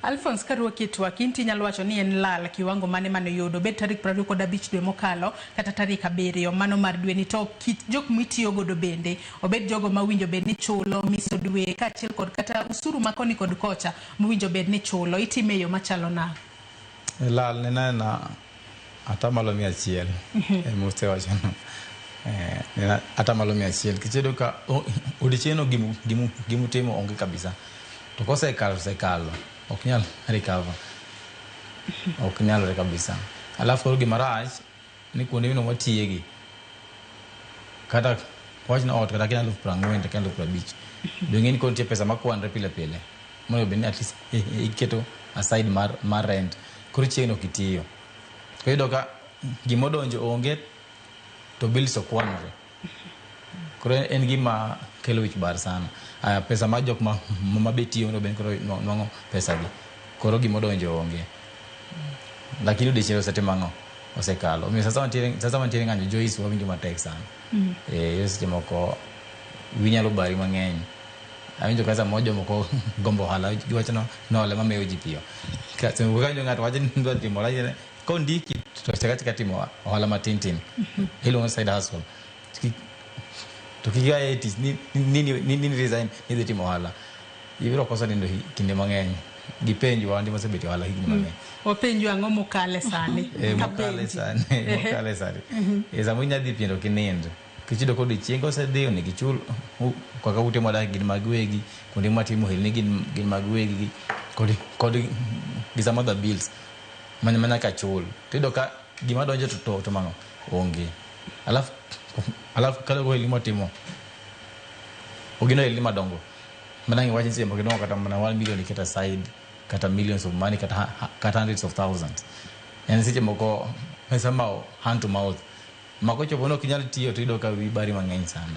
Alphonse, karuoki e twak, in tinyalo wacho ni en lal kiwango mane mane oyudo, obed tarik 25 dwe mokalo kata tarik 7 mano mar dwe ni, to kit jok mitiyo godo bende, obed jogo mawinjo bed ni chulo miso dwe kaachiel kod kata usuru ma koni kod kocha mowinjo bed ni chulo, itime e yo machalo nang'o? Lal ne nena 100% emosewachono. 100%. Nikech iyudo ka odiochieng'no gimutimo onge kabisa. To kosekalo osekalo, ok nyal recover. Ok nyalre kabisa. Alafu koro gima rach ni kuonde mino watiye gi. Kata wach na ot kata kia 40,000 to kia 50,000. Dong' ni koro nitie pesa makwanre pile pile. Monego bed ni at least iketo aside mar rent. Koro chieng'no ok itiyo. Koro iyudo ka gimodonjo onge to bills okwanre. Koro en gima kelo wich bar sana. Aya pesa mar jok ma be tiyo onego bed ni koro nwang'o pesa gi. Koro gimodonjo onge. Lakini odiochieng' osetimo ang'o? Osekalo. Omiyo sasa wantiere ng'anyo Joyce wawinjo matek sana. Eh, seche moko wiyi nyalo bari mang'eny. Awinjo ka samoro jomoko gombo ohala giwacho no ohala ema mewo ji piyo. Ka awinjo ng'ato wacho ni dwa timo ohala kondiki to chak achaka timo ohala matin tin. Iluongo ni side hustle. To kik ia e tich ni resign ni idhi timo ohala. Ibiro koso nindo kinde mang'eny. Gipenj wan mosebet e ohala higni mang'eny. Wapenju ang'o mokale sani? Mokale sani, mokale sani. Samoro inya dhi piendo ok inind. Nikech iyudo ka odiochieng' kosedhi onego ichul kaka ute mwadak gin mag wegi, kuonde mwatimo ohelni gin mag wegi, kod gi some other bills ma nyaka chul. Tiyudo ka gima donjo to mano onge. Alafu kata ohelni mwatimo ok gin ohelni madongo. Mana iwach ni seche moko idongo kata mana 1 million iket aside kata millions of money kata hundreds of thousands. En seche moko pesa ma hand to mouth. Ma kochopo ni ok inyal tiyo to iyudo ka wiyi bari mang'eny sana.